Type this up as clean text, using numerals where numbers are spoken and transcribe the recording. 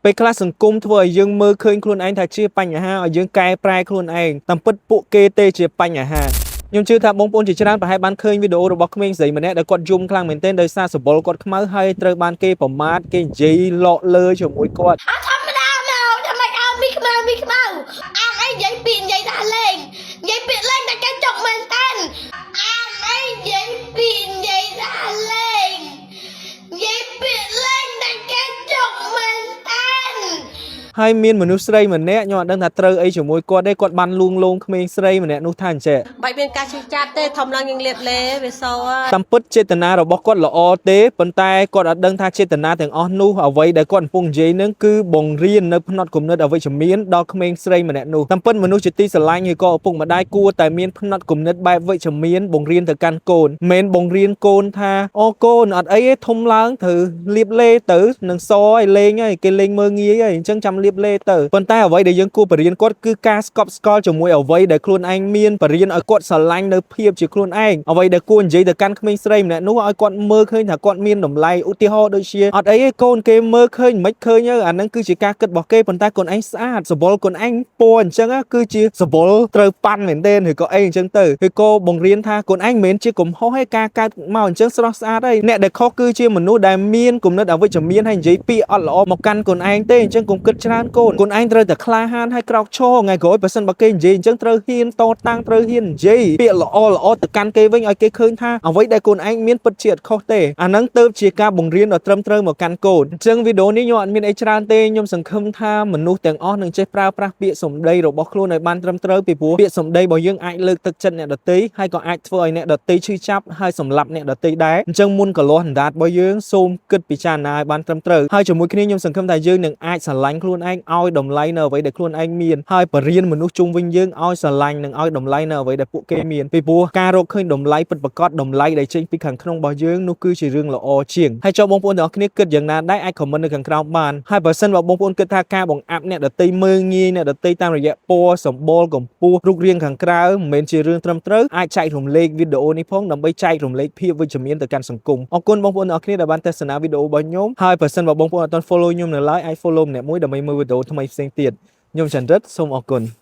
ពេលខ្លះសង្គមធ្វើឲ្យយើងមើលឃើញខ្លួនឯងថាជាបញ្ហាឲ្យយើងកែប្រែខ្លួនឯងតាមពិតពួកគេទេជាបញ្ហាខ្ញុំជឿថាបងប្អូនជាច្រើនប្រហែលបានឃើញវីដេអូរបស់ក្មេងស្រីម្នាក់ដែលគាត់យំខ្លាំងមែនទែនដោយសារសម្បុរគាត់ខ្មៅហើយត្រូវបានគេប្រមាថគេនិយាយលកលើជាមួយគាត់ អត់ធម្មតាមកថាម៉េចឲ្យមីខ្មៅមីខ្មៅអានអីនិយាយពាក្យនិយាយថាលេងនិយាយពាក្យលេងតែគេចុកមែនតើអានអីនិយាយពាក្យនិយាយថាលេងនិយាយពាក្យលេងតែគេចុកមែនតើ ហើយមានមនុស្សស្រីម្នាក់ខ្ញុំអត់ដឹងថាត្រូវអីជាមួយគាត់ទេគាត់បានលួងលោមក្មេងស្រីម្នាក់នោះថាអញ្ចេះ បាច់មានការឈឺចាប់ទេធំឡើងយើងលាបលេវាសហើយ តាមពិតចេតនារបស់គាត់ល្អទេប៉ុន្តែគាត់អត់ដឹងថាចេតនាទាំងអស់នោះអ្វីដែលគាត់កំពុងនិយាយនឹងគឺបង្រៀននៅផ្នត់គំនិតអវិជ្ជមានដល់ក្មេងស្រីម្នាក់នោះតាមពិតមនុស្សជាទីស្រឡាញ់ឬក៏ឪពុកម្ដាយគួរតែមានផ្នត់គំនិតបែបវិជ្ជមានបង្រៀនទៅកាន់កូនមិនមែនបង្រៀនកូនថាអូកូនអត់អីទេធំឡើងត្រូវលាបលេទៅនឹងសឲ្យលេងហើយគេលេងមើងងាយហើយអញ្ចឹងចាំលាបលេទៅប៉ុន្តែអ្វីដែលយើងគួរបរៀនគាត់គឺការស្កប់ស្កល់ជាមួយអ្វីដែលខ្លួនឯងមានបរៀនឲ្យគាត់ស្រឡាញ់នៅភាពជាខ្លួនឯងអ្វីដែលគួរនិយាយទៅកាន់ក្មេងស្រីម្នាក់នោះឲ្យគាត់មើលឃើញថាគាត់មានតម្លៃឧទាហរណ៍ដូចជាអត់អីទេកូនគេមើលឃើញមិនឃើញទៅអាហ្នឹងគឺជាការគិតរបស់គេប៉ុន្តែកូនឯងស្អាតសម្បុរកូនឯងពណ៌អញ្ចឹងណាគឺជាសម្បុរត្រូវប៉ាន់មែនទែនឬក៏អីអញ្ចឹងទៅឬក៏បង្រៀនថាកូនឯងមិនមែនជាកំហុសទេការកើតមកអញ្ចឹងស្រស់ស្អាតហើយអ្នកដែលខុសគឺជាមនុស្សដែលមានគំនិតអវិជ្ជមានហើយនិយាយពាក្យអត់ល្អមកកាន់កូនឯងទេអញ្ចឹងកុំគិតច្រើនកូនកូនឯងត្រូវតែក្លាហានហើយក្រោកឈរថ្ងៃក្រោយបើសិនបើគេនិយាយអញ្ចឹងត្រូវហ៊ានតតាំងត្រូវហ៊ាននិយាយពាក្យល្អល្អទៅកាន់គេវិញឲ្យគេឃើញថាអ្វីដែលកូនឯងមានពិតជាអត់ខុសទេអាហ្នឹងទៅជាការបង្រៀនដ៏ត្រឹមត្រូវមកកាន់កូនអញ្ចឹងវីដេអូនេះខ្ញុំអត់មានអីច្រើនទេខ្ញុំសង្ឃឹមថាមនុស្សទាំងអស់នឹងចេះប្រើប្រាស់ពាក្យសម្ដីរបស់ខ្លួនឲ្យបានត្រឹមត្រូវពីព្រោះពាក្យសម្ដីរបស់យើងអាចលើកទឹកចិត្តអ្នកដទៃហើយក៏អាចធ្វើឲ្យអ្នកដទៃឈឺចាប់ហើយសម្លាប់អ្នកដទៃដែរអញ្ចឹងមុនកលាស់អណ្ដាតរបស់យើងសូមគិតពិចារណាឲ្យបានត្រឹមត្រូវហើយជាមួយគ្នាខ្ញុំសង្ឃឹមថាយើងនឹងអាចស្រឡាញ់ខ្លួនឯងឲ្យតម្លៃនៅអ្វីដែលខ្លួនឯងមានហើយបរៀនមនុស្សជុំវិញយើងឲ្យស្រឡាញ់និងឲ្យតម្លៃនៅអ្វីដែលពួកគេមានពីព្រោះការរកឃើញតម្លៃពិតប្រាកដតម្លៃដែលចេញពីខាងក្នុងរបស់យើងនោះគឺជារឿងល្អជាងហើយចុះបងប្អូនទាំងអស់គ្នាគិតយ៉ាងណាដែរអាច comment នៅខាងក្រោមបានហើយបើសិនបើបងប្អូនគិតថាការបង្អាប់អ្នកដទៃមើលងាយអ្នកដទៃតាមរយៈពណ៌សម្បុរកម្ពស់រូបរាងខាងក្រៅមិនមែនជារឿងត្រឹមត្រូវអាចចែករំលែកវីដេអូនេះផងដើម្បីចែករំលែកភាពវិជ្ជមានទៅកាន់សង្គមអរគុណបងប្អូនទាំងអស់គ្នាដែលបានទស្សនាវីដេអូរបស់ខ្ញុំហើយបើសិនបើបងប្អូនអត់ទាន់ follow ខ្ញុំនៅឡើយអាច follow ម្នាក់មួយដើម្បីមើលវីដេអូថ្មីផ្សេងទៀតខ្ញុំចន្ទរិទ្ធសូមអរគុណ។